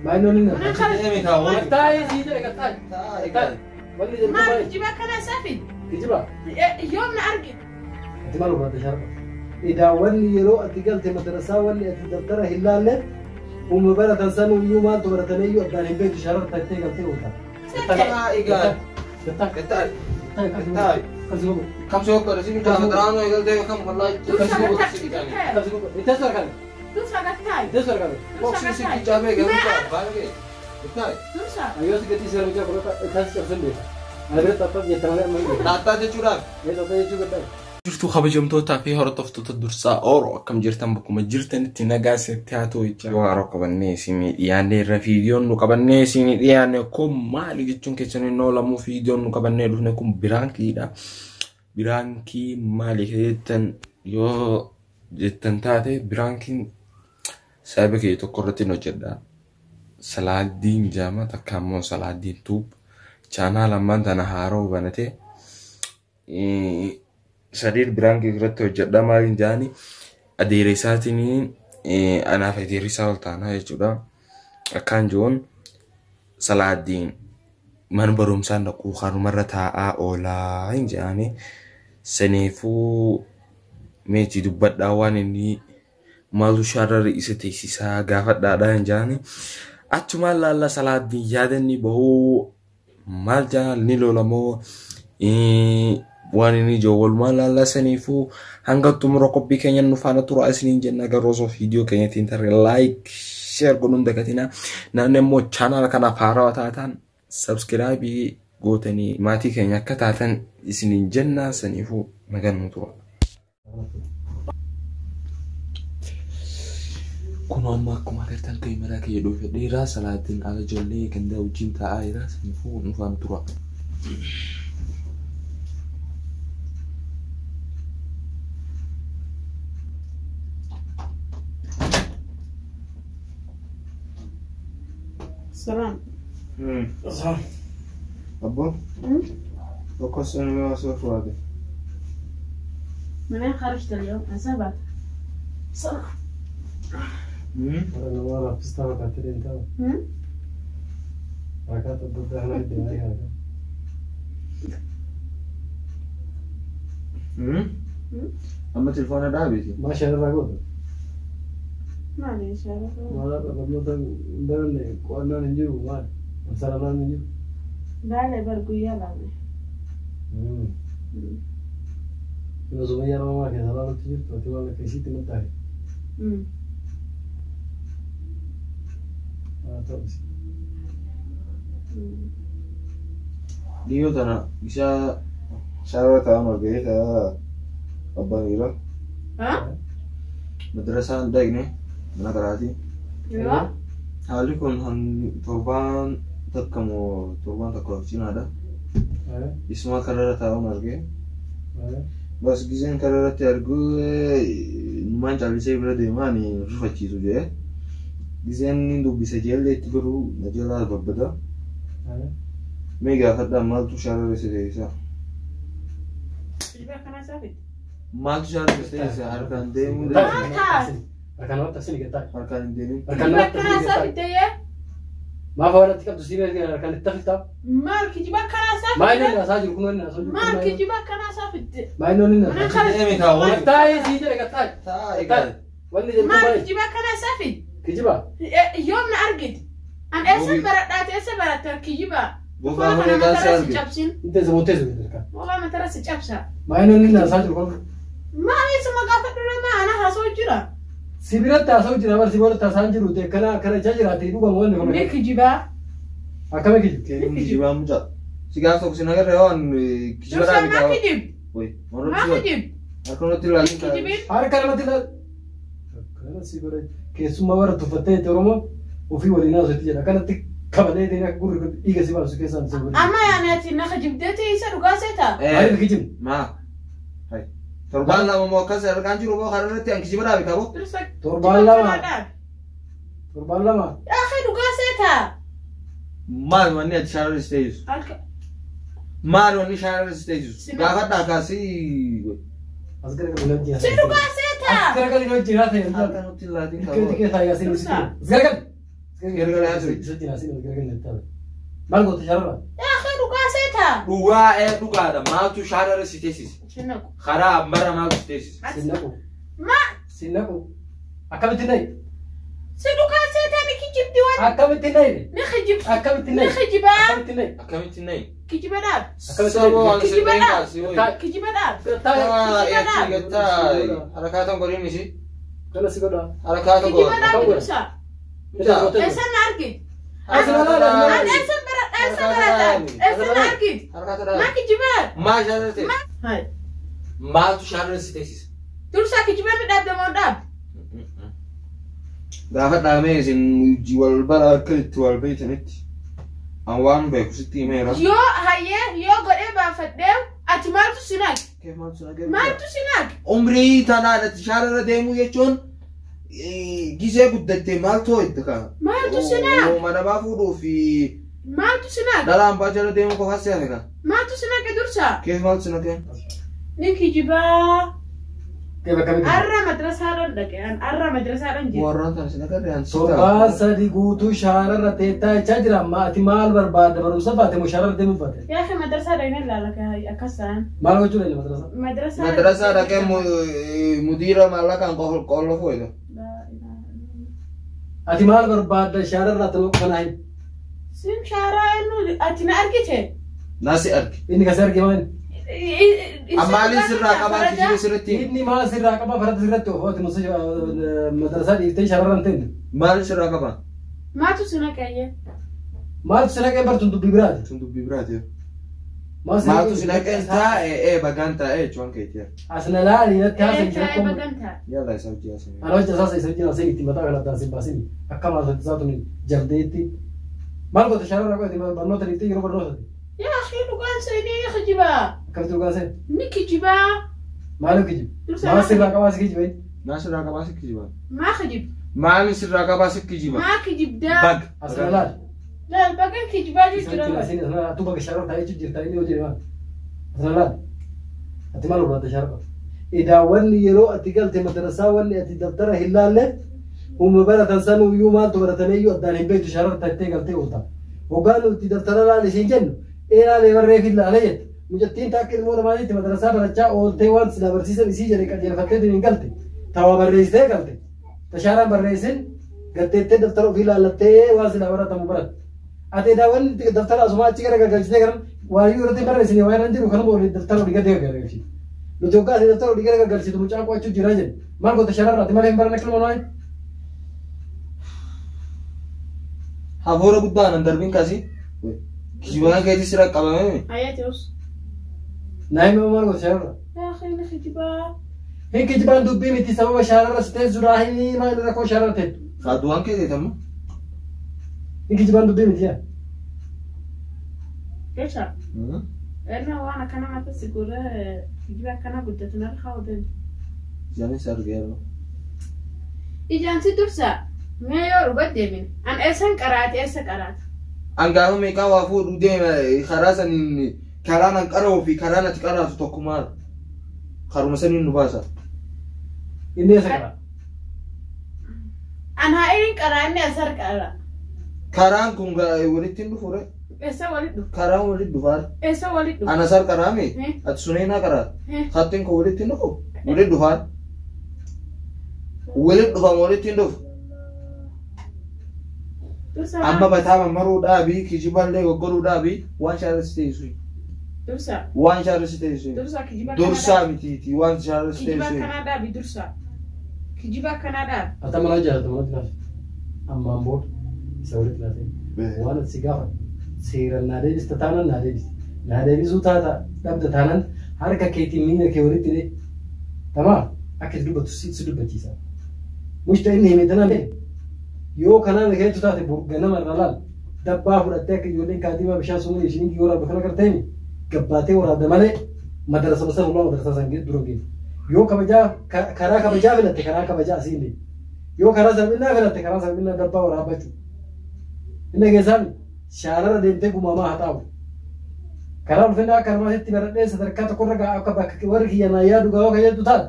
Maayinoon Mana kana Deemi kaa wali. Taa'ee sii jedhe qaxxaayi. Taa'i gaa. Wanni jedhu Maal maali? kijiba kana safi? Kijiba. Yoom na argite? Ati maal barbaadda sharma? Idaa wanni yeroo ati galte madarasaa wanni ati dabtara hin laalle humna baratan sanuyyuu maaltu barataniyyuu addaan hin beektu sharma tattee galtee oolta. Taa'i gaa. Tattaa'i. Taa'i. Tattaa'i. Kasi gogo. Kam soo godhe si mucaa madaraan eegaltee kam wallaahi. Dursa Kam gataa. si mucaa. Kasi gogo. Itti argame. Dursa gataa. Itti argame. Boksii si mucaa beekaa mucaa baay'ee. Taa'i. Dursa. Ayyoo si gatii seera mucaa kun akka itti cabsan beeka. Ana biratti akka jetta malee amma hin beeku. Taattaa jechuudhaaf. Mee tattee jechuu gaddaa. Jirtuu kabajamtootaa fi hordoftoota dursaa Ooroo akkam jirtan bakkuma jirtanitti nagaa isinitti haa ta'u jecha. Yoo haroo qabannee isinii dhiyaanne irra viidiyoon nu qabannee isinii dhiyaanne kun maali jechuun keessan hin oolamu viidiyoon nu qabannee dhufne kun piraankiidha. Piraankii maali jettan yoo jettan taate piraankiin saayiba kee tokko irratti hin hojjedha. Salaaddiin jaama takka immoo Salaaddiin tuub chaanaal ammaan tana haaroo banatee. Sadiir piraanki irratti hojjedha maaliin jaani adeera isaatiin anaaf adeerri isaa ol taanaa jechuudha. Akkaan jiruun Salaaddiin mana barumsaa dhaquu kanumarra taa'aa oolaa hin jedhani. Saniifuu meetii dubbadhaa waan inni maaltu shaararri isa teessisaa gaafadhaadhaa hin jedhani. Achumaan laalla Salaaddiin yaadanni bahuu maal jaan ni lolamoo waan inni ijoo walumaa laalla saniifuu hanga xumura qophii keenya nu faana tura isiniin jenna garuu osoo viidiyoo keenyatiin tarree like share godhuun dagatinaa namni immoo chaanaala kanaaf haarawaa taatan sabskiraabii gootanii maatii keenya akka taatan isiniin jenna saniifuu nagaan nu tura. Kun amma akkuma agartan kaameraa kiyya dhuunfadheera Salaaddiin ala ijoollee gandaa wajjin taa'aa jira saniifuu nu faana tura. Salaam. Abbo, tokkos nama osoo fuwaate. من أين خرجت اليوم؟ أنا 7. سلام. Nama raffistaa fakkaatee deemtaa. Rakkaata adda addaa kana fidde malee kana. Amma telefoona dhaabeeti. Maal shaararraa goota? معلش يا رب. Maal barnoota hin baranne qo'annaan hin jiru maal? Salaamnaan hin jiru. لا لا برقو يلا. Yoo sumayyaa nama maa keessa laalutti jirtu ati waan akka isiitti maxxafe. Haa ta'us. Dhiyoo tana isaa shaararra taa'an argee ta'a abbaan dhiiraa. ها؟ Madarasaan dhaqne mana karaatii. ايوه. Haalli kun torbaan takka moo torbaan takka of cinaadha. Isuma kararra taa'uun argee. Bas giseen kararratti argu numaan callisee bira deemaa ani rifachiisu jedhee. Giseen inni dubbise jeellee itti garuu na jalaa babbada. Mee gaafadhaa maaltu shaararra si teessisa? تجيبها كمان سافت. Maaltu shaararra si teessisa? Harkaan deemuu Harkaan namatti asii ni gataa. harkaan hin deemin. Harkaan تجيبها namatti كمان asii ni gataa. سافت يا Maaf waan ati qabdu sii beekte harkaan itti tafiltaa? مالك تجيبها كمان سافت. Maal inni haasaa jiru kun inni haasaa jiru. مالك تجيبها كمان سافت. Maal inni من haasaa أين خرجت؟ Deemi kaa wali. Taa'ee sii jedhe qaxxaayi. Taa'i gaa. Wanni jedhu مالك maali? تجيبها كمان سافت. Kijiba. يوم na argite. An eessa baradhaate eessa baratte kijiba. Bofaa malee gaansi arge. cabsin. Inteessa monteessa bidirka. Walaa matara si cabsa. Maal inni haasaa jiru kun? Maali isuma gaafa dura ana haasoo jira. Si biratti haasa'u jira bar si biratti haasa'an jiru ta'e kana akkana jechaa jiraate dhugama wanni kun. Ni kijibaa. Akkami kijibu? Keeruun kijibaa mucaa. Si gaafa tokko si nagarra yoo an kijiba Dursa dhaabe maa kaa. kijib? Wai, Maa maal kijib? Harka ilaalin kaa. Kijibin? Harka namatti ilaal. Akkana si bara keessummaa bara tuffattee itti Oromoon ofii waliin haasa'utti jedha. Akkanatti kabalee ta'e akka gurri dhiiga si baasu keessaan si godhe. Amma yaani ati na kijibdeeti isa dhugaa seeta. Maaliif kijibni? Maa. Hai. Torbaan lama moo akkas harkaan jiru moo karaa irratti an kijiba dhaabe kaaboo? Dursa Torbaan lama. Torbaan lama. Akhi dhugaa seeta. Maal wanni ati shaararra si teessisu? Harka Maal wanni shaararra si teessisu? Gaafadhaa kaasii. As garagalii hojii si dhugaa seeta. As garagalii hojii haasa'e. Harka nutti ilaalin Xiqqee kaaboo. xiqqee taayaa seenuu si. As garagalii. As Gargar haasa'u. Isa jira siin gargar hin taane. Maal goota shaararra? Yaa akhi dhugaa seetaa? Dhugaa ee dhugaadha. Maaltu shaararra si teessise? Sinaqu. Karaa ammarra maaltu si teessise? Sin naqu. Ma Sin naqu. Akkamitti nayi? si dhugaa seetaa ni kijibdi waan. Akkamitti nayi? Ni kijibdi. Akkamitti Ni nayi? kijibaa. Akkamitti nayi? Akkamitti nayi? Kijiba dhaab. Akkamitti Sababa nayi? waan Kijiba sin dhaab. kaasi hoyi. Kijiba dhaab. Taa gattaa harakaatan godhin isi. Kana si godhaa. Harakaata Kijiba godha. dhaab dursa. Mucaa. Eessa na argite? Harakaata An dhaabi. eessa baradha? Eessa baradha? Eessa na argite? Harakaata Maa dhaabi. kijibaa? Maal shaararra teessise? Hai. Maaltu shaararra si teessise? Dursa kijiba ni dhaabde moo hin dhaabde? Gaafa dhaamee isin wal bara akka itti wal beeytanitti an waan beeku sitti himeera. Yoo hayyee yoo godhee baafadhee ati maaltu si naqe? Maaltu si naqe? Umrii tanaan ati shaararra deemuu jechuun gisee guddattee maaltu hojjeta kana? Maaltu si naqe? Mana fuudhuu fi Maaltu si naqe? dhala hambaa jala deemuu qofa si hafe kana. Maaltu si naqe dursa? Keef maaltu si naqe? Ni kijibaa. Keef akkamitti? Arra madrasaadhaan dhaqe. An arra madrasaadhaan jira. Warraan tana si naqarre an si Torbaan sadi guutuu shaararra teettaa jechaa jira amma ati maal barbaadda barumsa baate moo shaararra deemuu baate? Yaa akhi madrasaa dhaqnee ilaala akkas ta'an. Maal gochuu danda'e madrasaa? Madrasaa. Madrasaa dhaqee mudiira maallaqaan qollofu jedha. Ati maal barbaadda shaararra ati kana hin? Sim shaaraa eenyu ati na argite? Nasi arge. Inni kasi arge maal? Ammaaliin sirraa qabaa kijiba sirriitti. Inni maal sirraa qaba farda sirratti ofu ati musa madrasaa dhiiftee shaararra hin teenne. Maaliin sirraa qabaa? Maaltu si naqe? Maaltu si naqee bartuun dubbii biraati? Tun dubbii biraati. Maal Maaltu si naqee taa'e ee bagaan taa'e jechuun keetii. As na laali natti haasa'e Ee jira taa'ee bagantaa. Yalla isa hojii haasa'e. Ana hojii isaa isa hojii haasa'e itti mataa kana addaan sin baasini. Akka maal isaa tuni jaldeetti. Maal goota shaararra qo'ate barnoota dhiiftee yeroo barnoota. Yaa akhi dhugaan seenee kijibaa. Akkamitti dhugaan seen? Ni kijibaa. Maaliif kijiba? Dursa Maal sirraa qabaa si kijiba? Maal sirraa qabaa si kijiba? Maa kijibda? Maaliin sirraa qabaa si kijiba? Maa kijibdaa? Bag. As na laali. Laal bagan kijibaa Isa jechuudha. hojii haasa'e as na atu bakka shaararra taa'ee jirta inni hojii maal? As na laali. Ati maal barbaadda shaararra? Idaawwanni yeroo ati galte madrasaa wanni ati dabtara hin laalle humna baratan sanuyyuu maaltu baratameeyyuu addaan hin beektu shaararra taa'ee galtee oolta. Hoggaan nuti dabtara laale isiin jennu eelaalee barree fi laale jette. Mucattiin takka ilmoo namaatitti madrasaa barachaa ooltee waan silaa barsiisan isii jedhe qajeelfattee hin galte. Tawa barreessitee galte. Tashaaraan barreessin gatteettee dabtara ofii laallattee waan silaa baratamu baratte. Ati daawwanni dabtara asumaa achi gara gaggalchitee garan waayyuu irratti barreessine waan hin jiru kanuma olii dabtara olii gadi gaggalchite. Nuti hoggaa asii dabtara olii gara gaggalchitu mucaa qo'achuu jira jedhe. Maal goota shaararra ati malee hin baranne akka ilmoo namaa? Hafuura guddaan an darbiin kaasii. Kijibaan keetii sirraa qabamee. Hayyee ta'us. Naa hima maal goota shaararra? Yaa akhi ni kijibaa. Hin kijibaan dubbii miti sababa shaararra si teessuudhaa hin maal rakkoo shaararra teettu. Kaaduwaan keetii tamma. Hin kijibaan dubbii miti yaa. Jecha. Eenyu waan akkana mata si godhee kijiba akkana guddatu narra haa odeemu. Jaanis argeera. Ijaan si dursa. Mee yoo dhuga deemine. An eessan qaraate eessa qaraate? An gaafa meeqaa waa fuudhuu deema karaa saniin karaan an qara'uu fi karaan ati qaraatu tokkumaa karuma saniin nu baasa. Inni eessa qara? An haa inni qaraanne asar qara. Karaan kun walitti hin dhufu re. Eessa walitti dhufu? Karaan walitti dhufaa. Eessa walitti dhufu? An asar qaraame ati suneenaa qaraata. Kattiin kun walitti hin dhufu walitti dhufaa. Walitti dhufama walitti hin dhufu. Dursa Amma mataa mammaruu dhaabii kijiballee goggodhuu dhaabii waan shaarresi teessu. Dursa. Waan shaarresi teessu. Dursa kijiba kana Dursaa mitiiti waan shaarresi Kijiba teessu. kana dhaabi dursa. Kijiba kana dhaabi. Ati amma naa jaalatu manatti naaf. Ammaan booda isa walitti laatee waan ati si gaafadhu seeraan naa deebista taanaan naa deebista. Naa deebisuu taata dhabda taanaan harka keetiin miila kee walitti hidhee tamaa akka itti dubbatu si dubbachiisa. Mushta inni hime tanaan yoo kanaan keetu taate ganama irra laal dabbaa fudhattee akka ijoolleen kaatimaa bishaan sumuu ishiin waraabdu kana garteemi gabbaatee waraabda malee madarasa sana ulaa madarasa san dura geessu. Yoo kabajaa karaa kabajaa filatte karaa kabajaa asiin deemu. Yoo karaa salphinaa filatte karaa salphinaa dabbaa waraabbachuu. Inni keessaan shaararra deemtee gumamaa haa taa'u. Karaa ulfinaa akka namaatti baradhee sadarkaa tokkorra ga'a akka bakka warri kiyya naa yaadu gaa'oo kan jettu taate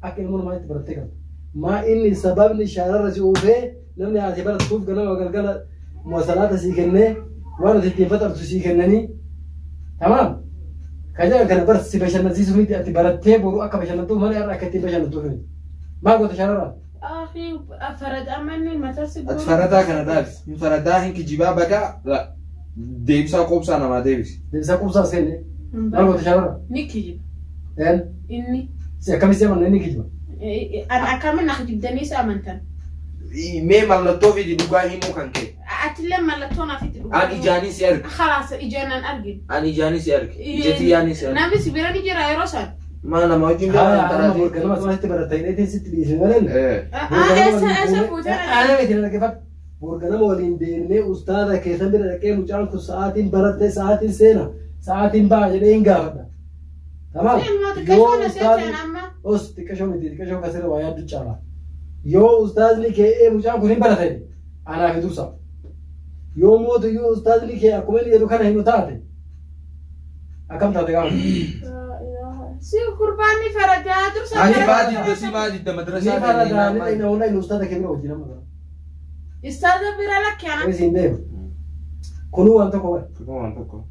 akka ilmoo namaatti barattee qabdu. Maa inni sababni shaararra si oofee Namni ati barattuuf ganama galgala muwasalaata sii kennee waan ati ittiin faxartu sii kennanii. Tamaam. Kaja kana bar si bashannansiisuu miti ati barattee boru akka bashannantuuf malee har'a akka ittiin bashannantuuf miti. Maal goota shaararraa? Akhi farada manni matasi Ati faradaa kana dhaabi. Hin faradaa hin kijibaa bagaa deebisaa qoobsaa namaa deebisi. Deebisaa quubsaa seenne. Maal goota shaararraa? Ni kijiba. Een Inni. si akkamitti amanna inni kijiba? An akkamiin na kijibdanii isa amantan? Mee mallattoo fi dhugaa himuu kan kee. Atillee mallattoo naaf itti dhugaa. Ani ijaanis si arge. Khalaas ijaanan argin. Ani ijaanis si arge. Ijati yaanis si arge. Namni si bira ni jira yeroo san. Maa nama wajjin Haa amma boru ganama asumatti baratta hidheetiin sitti dhiisne malee. Eessa eessa fuutee? Ana miti dhaggeeffadhu. Boru ganama waliin deemnee ustaaza keessan bira dhaqee mucaan kun sa'aatiin baratte sa'aatiin seena sa'aatiin ba'a jedhee hin gaafadha. Tamaam. Yoo ustaazni amma. Os xiqqashoo miti xiqqashoo kasirra waa yaaddu caala. Yoo ustaazni kee mucaan kun hin barate anaaf dursa. Yoo mootuyyuu ustaazni kee akkuma inni jedhu kana hin taate akkam taate gaafa. Si kurbaanni faradaa dursa. Ani baadii si baadii Ni madrasaa faradaa ni dhaqna wallahi ustaaza kee bira wajjin amma. Ustaaza bira lakki ana. Kunis hin deemu. Kunuu waan tokko bara. Kunuu waan tokko.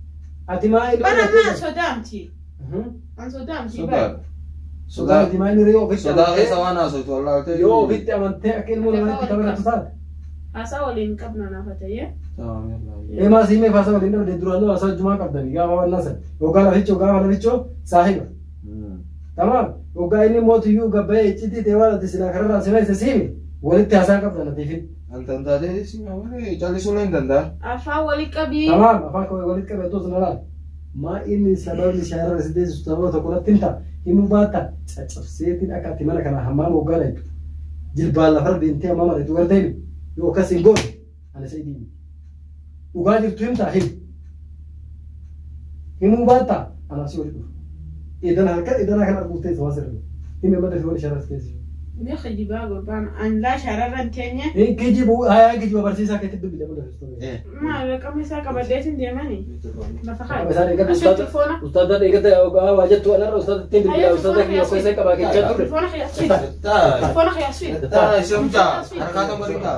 Ati maa inni Bara maa sodaamti. An sodaamti. Sodaa. Sodaa ati maa inni yoo ofitti Sodaa keessa waan haasoftu wallaalte. Yoo ofitti amantee akka ilmoo namaatti kabaratu taate. Haasaa waliin qabna naaf ta'ee. Eemaa siimee faasaa waliin dhabde duraan haasaa jumaa qabdani gaafa wannaa sana. Yookaan lafichoo gaafa lafichoo saahiba. Tamaam. Yookaan inni mootiyyuu gabbayee icciitii ta'e waan ati silaa kararraa sila isa siimi walitti haasaa qabdan atiifin. Antan taatee si malee callisuu hin danda'a. Afaan walii qabii. Tamaam afaan koo walitti qabee osoo laal. Maa inni sababni shaararra si deessisu sababa tokko natti hin ta'a. Himuu baata caccabseetiin akka ati mana kana hammaama hoggaa dhaqxu. Jilbaan lafarra deemtee hammaama dhaqxu gartee himi. Yoo akkas hin goone ani isa himi. Dhugaa jirtu himtaa himi. Himuu baata anaaf si wali dhufu. Idan harka idan kana arguuf teessu waan sirrii. Himi amma dafii wali shaararra si teessisu. Ni kijibaa gurbaan an laa shaararra hin teenye. Hin kijibu hayaa kijiba barsiisaa keetti dubbile amma dafii. Maal raqama isaa qabadheetiin deemanii? Lafa Qaba isaa eeggatu Asitti telefoona. ustaadha eeggata waa jettu anarra ustaadha ittiin bilbilaa ustaadha kiyya osoo isa qabaa kechaa turre. Telefoona kiyya Telefoona kiyya Taa isa mucaa harkaa tokko taa.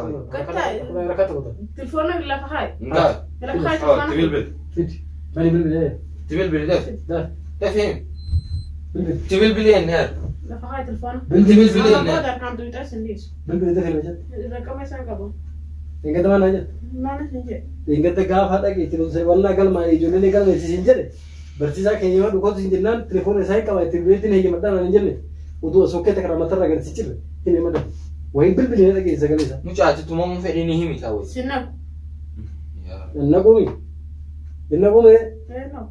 Rakkata godha. Telefoona lafa kaayi. Ngaa. Lafa kaayi telefoona. Tibilbil. Fidi. Bani bilbilee. Tibilbil def. Daa. Def him. Bilbil. Tibilbil yenneer. Lafa kaayi telefoona. Bilbil. Bilbil Amma yenneer. booda harkaan duwidhaa sin dhiisu. Bilbil dafee jette. Raqama isaan qabu. Eeggata maal naa jette. Maal isin jedhe? Eeggata gaafa dhaqee itti wallaa galmaa ijoolleen galma isin jedhe barsiisaa keenya yoo dhukootu isin jennaan telefoona isaa hin qaba itti bilbileetiin heeyyamadhaan hin jenne utuu osoo keetta kana matarraa gadi si cirre hin himadha. Wayin bilbilee dhaqee sagalee isaa. Mucaa ati tumamuun fedhii ni himi ta'u. Sin naqu. Naquumi. Naquumi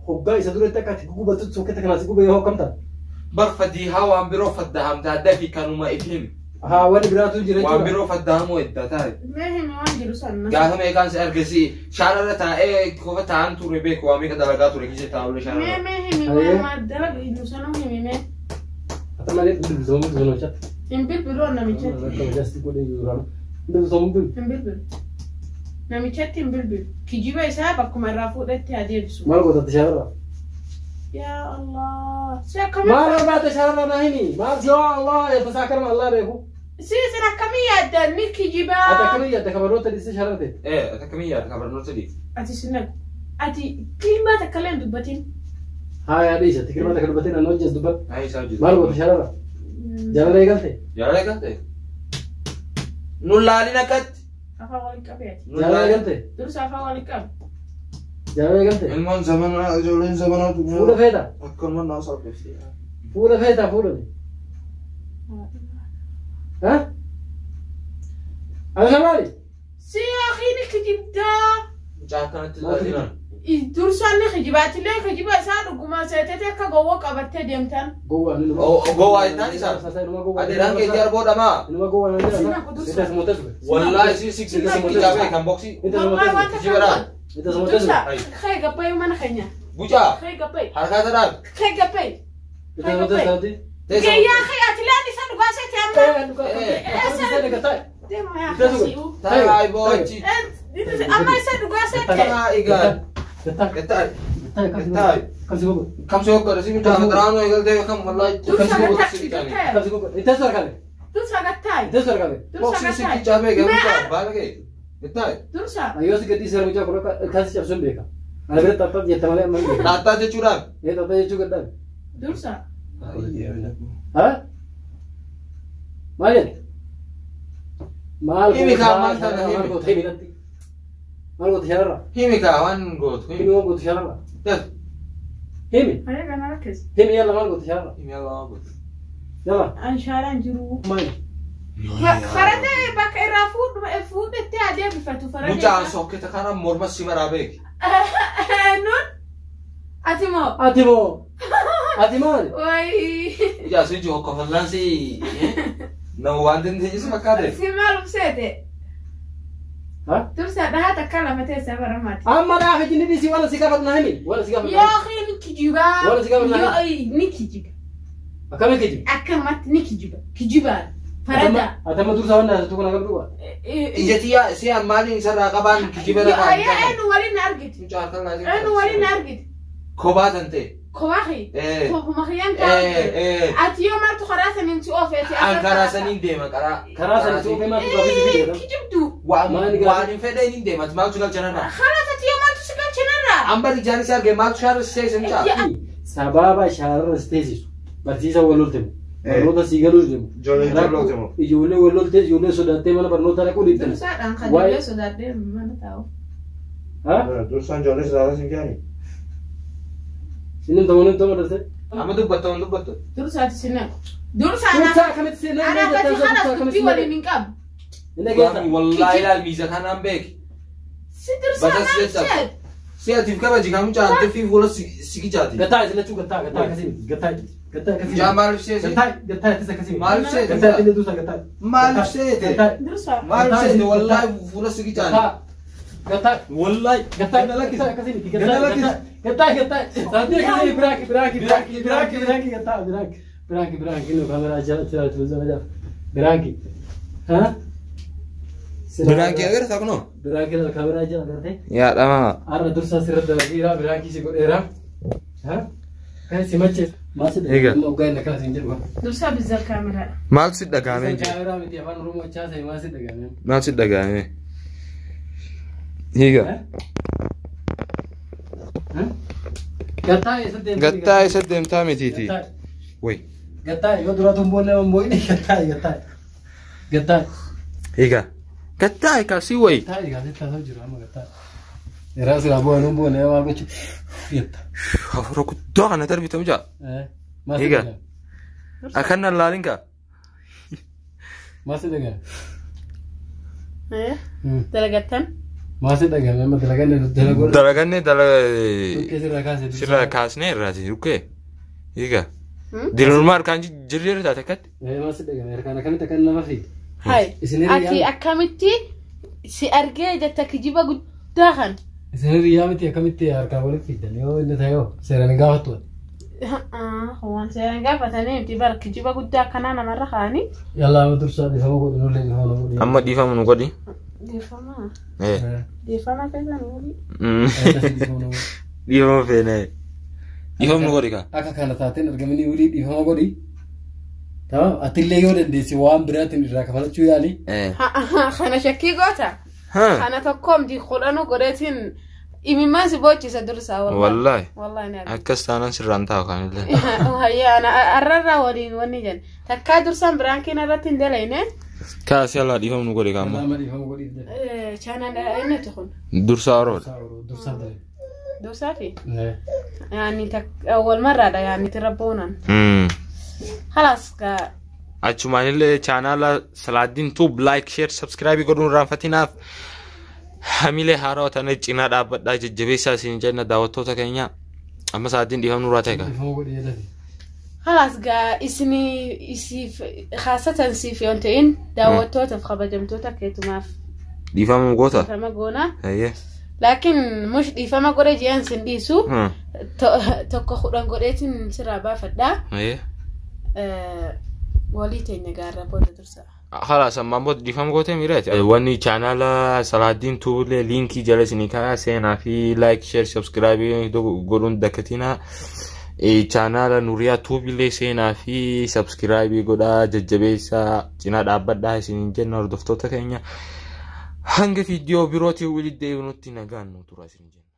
hoggaa isa duratti akka ati gubattu sokketta kanaa si gubee yoo akkamta. Bar fadiihaa waan biroo faddahamtaa dafi kanuma if himi. Haa wanni biraatu jira Waan jechuudha. biroo faddahamuu edda taate. Mee himi waan jiru sana. Gaafa meeqaan si arge si shaararra taa'ee kofa taa'an ture beeku waa meeqa dalagaa ture kise taa'ulle Mee shaararra. mee himi waan maal dalagu nu sanuu himi mee. Ata malee bilbilamuu bilbilamuu chatta. Hin bilbiluu namichatti. Akka majaasti godhee jiru duraan. Bilbilamuu bilbilu. Hin bilbilu. Namichatti hin bilbilu. Kijiba isaa bakkuma irraa fuudhetti haa deebisu. Maal gootatti shaararra? Yaa Allah. Si akkamii Maal barbaadde shaararra naa himi? Maal si yoo Allah yadda isaa akkanuma Allah beeku. Si isin akkamii yaaddan ni kijibaa. Ati akkamii yaadda kabaroota dhiisee shaararra ta'e? Ee ati akkamii yaadda kabarnoota dhiif. Ati si naqu. Ati kilmaa takka illee hin dubbatin. Haa yaa dhiisa tikirmaa takka dubbatee naannoo hojjees dubbadhu. Haa isaa hojjetu. Maal goota shaararra? Jaalala eegalte? Jaalala eegalte? Nu laalin akkatti. Afaan waliin qabe ati. Nu Jaalala laalin. eegalte? Dursa afaan waliin qabe. Jaalala eegalte? Ilmoon zamanaa ijoolleen zamanaa Fuula feeta? Akkanuma naa salphifte. Fuula feeta fuula ni? Ha? Ana maali? Si akhiin kijibdaa. Mucaa akkanatti laalinaan. Dursaan ni kijibaatillee kijiba isaa dhuguma seetete akka gowwoo qabattee deemtan. Gowwaa ni numa. Gowwaa jettaan isaa. Adeeraan keetii arboodhamaa. Inuma gowwaa naan jedha. Sina kudursa. Inta sumoote ture. Wallaahi si siksi kitaabee kan boksii. Inta Wallahi sumoote waan ture. takka Kijiba dhaan. Inta sumoote ture. Dursa kee gabbayu mana keenya. Bucaa. Kee gabbayu. Harkaa dhaabi. Kee gabbayu. Inta sumoote ture. Gayyaa kee ati laan isa dhugaa seete amma. Deema yaa kasi'u. Taa'aa boochi. Amma isa dhugaa seete. Taa'aa egaa. Taa'aa. Kamsi hoggaa si mucaa madaraan eegaltee kam wallaahi. Dursa Kamsi hoggaa si gataa. bitanii. Dursa gattaayi. Teessu harkaa bee. Dursa Boksii si gattaayi. qicaa beekee Mee mucaa ar- baala kee. Gattaayi. Dursa. Yoo si gadhiise mucaa kun akka ilkaan si cabsuun beeka. Ana bira xaxxaa jetta malee amma hin beeku. Xaaxxaa jechuudhaan. Ee xaxxaa jechuu gadhaan. Dursa. Ha? Maal jette? Maal Himi kaa, maal taata himi? Maal goota himi natti? Maal goota shararra? Himi kaa waan gootu. Himi Himi. waan gootu shararra? Daf. Himi. Hayya kana rakkise. Himi yalla maal goota shararra? Himi yalla waan gootu. Yalla. An shaaraan jiru. Maal? Farada bakka irraa fuudhettee adeemsifatu farada. Mucaan sokkita kana morma si maraa beeki. Nun. Ati moo? Ati moo? Ati maali? Wayi. Ijaa si jiru kofalaan si nama waan dandeessu fakkaate. Si maal ubseete? Ha? Dursa dhahaa takka lama teessaa baramaati. Amma dhaaf ijji dhiisii waan si gaafatu na himi. Waan si gaafatu. Yookiin ni kijibaa. Wala si gaafatu na Yoo ni kijiba. Akkamiin kijiba? Akkanumatti ni kijiba. Kijibaan. Farada. Ati amma dursa waan naasatu kun akkam dhugaa? Ija tiyyaa si maaliin isarraa qabaan kijiba Yoo lafaan. eenyu waliin na argite. Mucaa kan Eenyu waliin na argite. Kophaa tan ta'e. Kobaahi. Eh. Kopuma kiyyaan Eh, taa'u. eh. Ati yoo maaltu karaa saniin si oofeeti. An karaa saniin deema karaa. Karaa sanii si oofee maaltu gaafii si fide? Kijibdu. Waan Maali gaafii? waan hin fedheen hin deema. Maaltu galchanarraa? Kalaas ati yoo maaltu si galchanarraa? An bari ijaan isaa argee maaltu shaarra si seessa mucaa? Yaa. Sababa shaararra si teessisu. Barsiisa wal lolte mu. Barnoota sii galuu deemu. Ijoolleen wal lolte moo? Ijoollee wal lolte ijoollee sodaattee mana barnootaa dhaquu dhiiftan. Dursaadhaan kan Waa'ee- ijoollee sodaadhee mana taa'u. Ha? Dursaan ijoollee sodaataa sin jaani. Inni ta'uu inni ta'uu darsee. Amma dubbatta waan dubbattu. Dursaati si naqu. Dursaa Dursaa akkamitti seenaa Anaaf ati kanas dubbii waliin hin qabu. Inni geessa. Wallaahi ilaal miisa kanaan beeki. Si dursaa Batas maal jecha. seet? Si atiif kabaji kan mucaan tuffii fuula si kichaati. Gattaa isin lachuu gattaa gattaa akkasii miti. Gattaa gattaa akkasii. Mucaan maaliif seese? Gattaa gattaa ittisa akkasii miti. Maaliif seete? Gattaa illee dursa gattaa. Maaliif seete? Gattaa Dursaa. Maaliif seete? Wallaahi fuula si kichaati. gattaa gattaa. Wallaahi. Gattaa Gana lakkisi. gattaa akkasii miti. Gana Gattaa lakkisi. gattaa gattaa. Saatii akkasii biraaki biraaki biraaki biraaki biraaki gattaa biraaki biraaki biraaki inni kaameraa jala jala jala jala biraaki. Ha? Biraanki agartaa kunoo? Biraaki kaameraa jala agartee. Yaa dhamaa. Har'a dursa sirra dalageera biraankii si godheera. Ha? Kan si macheessa. Maal si Egaa. dhaga'e? Ogaa inni akkana siin jedhu. Dursaa bizzal kaameraadha. Maaltu si dhagahamee jira? Kaameraa miti afaan Oromoo chaasa'e maal si dhaga'ame? Maaltu si dhagahame? Hiiga. Gattaa eessa deemtaa? Gattaa eessa deemtaa mitiiti? Gattaa. Wayi. Gattaa yoo dura tumboollee mammo'ine gattaa gattaa. Gattaa. Hiiga. Gattaa egaa si wayi. Gattaa egaa sitti haasa'u jiru amma gattaa. Yeroo silaa bu'aa nuun bu'oon maal gochuu? Gattaa. Hafuura guddaa kana darbite mucaa. Maal si Egaa. dhaga'ame? Akkan laalin kaa. Maal si dhaga'ame? Dalagattan. Maal si dhaga'ame? Amma dalaganne dalaguu. Dalaganne dalaga. Dhukkee sirraa kaasee. Sirraa kaasnee irraati dhukkee. Hiiga. Dirumaa harkaan jirreera taate akkatti. Maal si dhaga'ame? Harkaan akkamitti akka nama fiigde? Hai. Isin hiriyyaa Ati akkamitti si argee jetta kijiba guddaa kan. Isin hiriyyaa miti akkamitti harkaan walitti fiigdan yoo inni ta'e yoo seeraan hin gaafattu. Waan seeraan gaafatanii miti bara kijiba guddaa akkanaa namarra kaa'anii. Yallaa amma dursaa dhiifama godhu nullee dhiifama nu godhu. Amma dhiifama nu godhi. Dhiifama. Eh. Dhiifama keessan walii. Akkasii dhiifama nu godhu. Dhiifama feene. Dhiifama nu godhi kaa. Akka kana taateen argamanii walii dhiifama godhi. Tamam atillee yoo dandeesse waan biraatiin irraa kafalachuu yaali. Eh. Kana shakkii goota. Haa. Kana tokkoomti kudhanuu godheetiin imimmaan si boochisa dursaa. Wallaahi. Wallaahi ni argina. Akkas taanaan sirraan taa'u kaanillee. Hayyaa ana arrarraa waliin wanni jenna. Takkaa dursaan biraan irratti hin dalayne. Kaasii allaa dhiifama nu godhi kaamma. Amma dhiifama godhiif jedhe. Chaanaan inni tukun. Dursaa oroodha. Dursaa ta'e. Dursaati. Yaani wal marraadha yaani tira boonan. Khalaas gaa Achumaanillee chaanaala Salaaddiin Tuub like share subscribe godhuun irraanfatinaaf hamilee haarawaa tana cinaa dhaabbadhaa jajjabeessaa isin jenna daawwattoota keenya amma Salaaddiin dhiifama nurraa ta'e kaa. Dhiifama godhi jedhe. khalaas gaa isinii isiif khaasatan siif yoon ta'in daawwattootaaf kabajamtoota keetumaaf Dhiifama nu goota. dhiifama goona. Hayyee. Laakiin mush dhiifama godhe ji'aan sin dhiisu tokko kudhan godheetiin sirraa baafadhaa. Hayyee. Walii teenya gaarra booda dursa. Khalaas ammaan booda dhiifama gootee miidhaati. Wanni chaanaala Salaaddiin Tuubilee liinkii jala isinii kaa'aa seenaa fi like share subscribe godhuun dakkatinaa. Chaanaala Nuriyaa Tuubilee seenaa fi sabskiraayibii godhaa jajjabeessaa cinaa dhaabbadhaa isiniin jenna hordoftoota keenya. Hanga viidiyoo birootiin walitti deebinutti nagaan nu tura isin jenna.